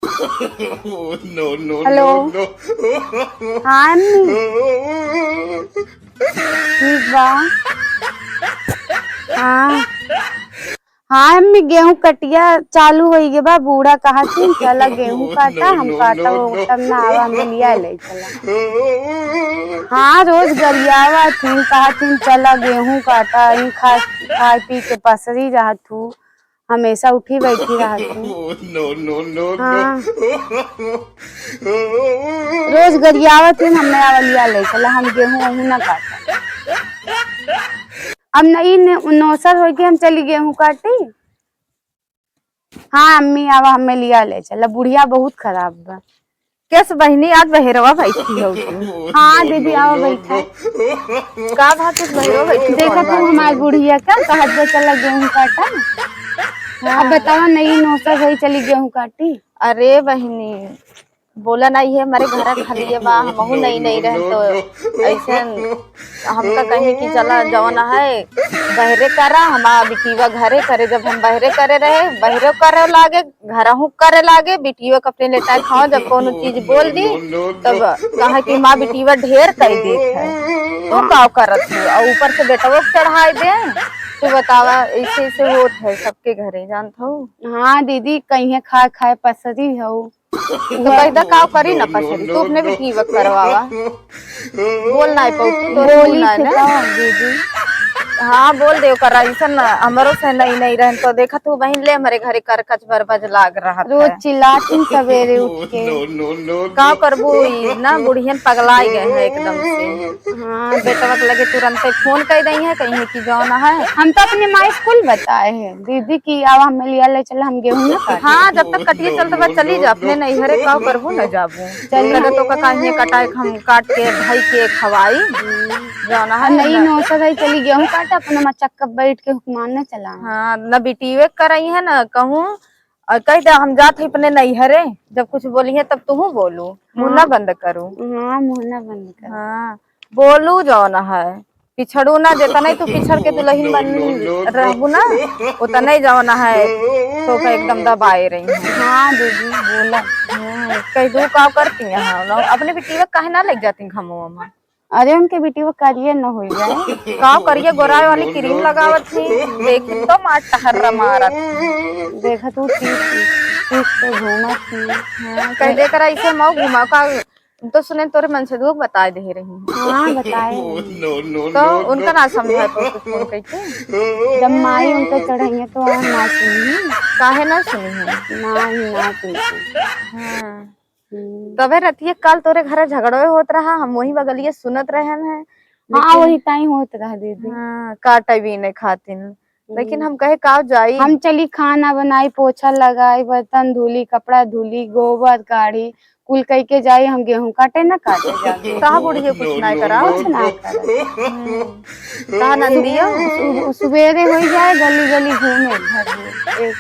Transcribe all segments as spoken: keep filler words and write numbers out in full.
Oh, no, no, हेलो। No, no। हाँ, अम्मी। ठीक बा। हाँ। हाँ, अम्मी, गेहूं कटिया चालू होई गे बा। बूढ़ा कहत हिन, "चला गेहूं काटा।" हम कहत, "ओ, तब ना आवा, हमें लिया ले चला।" हाँ, रोज गरियावत हिन, कहत हिन, "चला गेहूं काटा, ई खा, खाए पी के पसरी रहत हू।" हमेशा उठी बैठी रहत हूँ। No, no, no, no। हाँ। रोज गरियावत हूँ, हमें आवा लिया ले चला, हम गेहूं वहूं ना काटा। अब न, ई न, नौसर होई के हम चली गेहूं काटी। हाँ अम्मी, आवा हमें लिया ले चला, बुढ़िया बहुत खराब बा। कैस बहिनी, आज बहेरवा बैठी हो तू? हाँ दीदी, आवा बैठा। का बात है, बहेरवा बैठी देखा कौन तू बात हमार है? बुढ़िया का कहत बा, "चला गेहूं काटा।" हाँ। अब बतावा, नई नौसर होई, चली गेहूं काटी। अरे बहिनी, बोला नहीं है, हमारे घर खाली बा, हमहू नई नई रहन तो ऐसन हमका कहे कि चला जवन है बहरे करा, हमार बिटिया घरे करे। जब हम बहरे करे रहे, बहरे करे लागे, घरहू करे लागे, बिटिया के अपने लेटाए खाओ, जब कोनो चीज बोल दी, तब कहा कि माँ बिटिया ढेर कर देत है, तू का करत हो? और ऊपर से बेटवो के चढ़ाए दे, तू बतावा, ऐसे ऐसे होत है सबके घरे, जानत हो? हाँ दीदी, कहीं खाए खाए पसरी हो। तो पैदा का करी ना पसरी, तू अपने बिटिया के करवावा। बोल ना पाऊ, तू तो बोली बोल ना से ना। तो दीदी। हाँ, बोल दे ओकर, ऐसन हमरो से नहीं, नहीं रहन तो देखा तू बहिन ले हमरे घरे करकच बरबज लाग रहा रोज है। चिल्लाती सवेरे उठ के। का करबू, ई ना बुढ़ियन पगलाए गए हैं एकदम से। हाँ। बेटवा के लगे तुरंते फोन कर दई है, कहीं कि जौन है। हम तो अपने माई स्कूल बताए हैं दीदी कि अब हमें लिया ले चला, हम गेहूं ना काटे। हाँ, जब तक कटिए चलत बा, चली जा अपने नैहरे, का करबू ना जाबू। चली। कहते तो का काहे कटाए, हम काट के भाई के खवाई। जौन है और नहीं ना। नौसर है, चली गेहूं काटा, अपना मचक्का बैठ के हुक्मान न चला। हाँ, न बिटिये करई है ना कहूँ, और कह दे हम जात है अपने नैहरे, जब कुछ बोली है तब तुहू बोलू, मुँह ना हाँ। बंद करू। हाँ, मुँह ना बंद करू। हाँ, बोलू जौन है, पिछड़ू ना, जितने तू पिछड़ के दुल्हन बन रहबू ना, उतने जौन है, तो का एकदम दबाए रही है। हाँ दीदी, बोला। हम्म, कह दू का करती हैं, अपने बिटिया काहे ना लेके जाती घमवा में? अरे, उनके बिटिया करिए न हो जाए। का करिए, गोराई वाली क्रीम लगावत थी, देखी तो मार टहर्रा मारत। देखा तू ठीक, ठीक से घूमत थी। हाँ, कह दे करा इसे मऊ घुमा का, तो सुने तोरे मन से दुख बताए दे रही। हाँ, बताए। तो उनका ना समझा तो तू फोन करके। जब माई उनके चढ़ाइए तो हम ना सुनी। काहे ना सुनी है? ना ही ना सुनी। हाँ। हम्म। तबे रतिया काल तोरे घरे झगड़वे होत रहा, हम वही बगलिए सुनत रहे हैं। हाँ, लेकिन वही ताई होत रहा दीदी। हाँ, काटे बीने खातिन। लेकिन हम्म। हम कहे का जाई? हम चली खाना बनाई, पोछा लगाई, बर्तन धुली, कपड़ा धुली, गोबर काढ़ी, कुल कई के जाई, हम गेहूं काटे ना काटे जाबे। कहा बुढ़िया कुछ ना करा। कुछ ना करा। हम्म। कहा नंदियो? सु-, सुबेरे हो जाए, गली गली घूमे, घर में। एक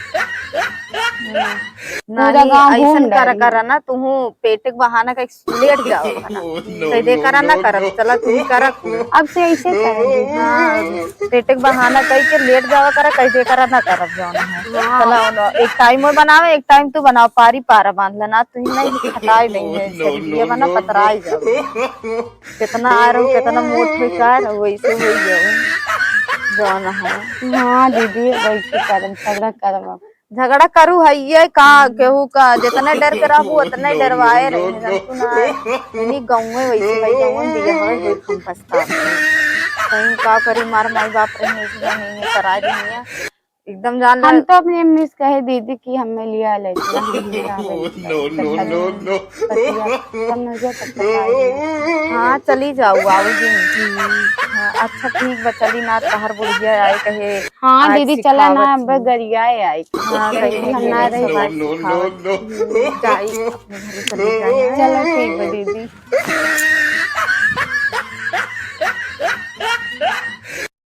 पूरा नहीं, गाँव घूम ऐसन कर, डाली। करा ना, तुहू पेट के बहाना कई लेट जाओ, करा। कह दे, करा ना करब, चला तुही करा। अब से ऐसे करेंगे। हाँ, पेट के बहाना कई के लेट जावा करा, कह दे, करा ना करब जौन है। हाँ। चला, उन-, एक टाइम वो बनावे, एक टाइम तू बनाओ, पारी पारा बांध लेना, तुही नहीं खटाई नहीं है, शरीर ये बना पतराई जाओ। कितना आ रहो, कितना मोट हो का रहो, वैसे हो जाओ जौन है। हाँ दीदी, वैसे करब, झगड़ा करब अब। झगड़ा करू है ये का, केहू का जितने डर के रहबू, उतने डरवाए रही है, जानतू ना। इन्हीं गाँव में वैसे भाई, गाँव में दिया है, हम पछताते हैं। कहीं का करी, मार माई बाप रही, ऐसे नहीं है, कराए रही है। एकदम जान ले। हम तो अपने अम्मी से कहे दीदी कि हमें लिया ले चला, हम नहीं रहबे। No, no, no, no। पतिया, तब न हो जाए, तब तक आए ना। हाँ, चली जाऊ, आऊ दिन। हम्म। हाँ, अच्छा ठीक बा, चली ना, तहर बुढ़िया आए कहे, हाँ, आज दीदी, चला ना, सिखावत अब ही। गरियाए आई। हाँ, कहीं कहीं हम ना रही। No, no, no, no। हम्म, जाई, अपने घरे चली जाई। चलो, ठीक बा, दीदी।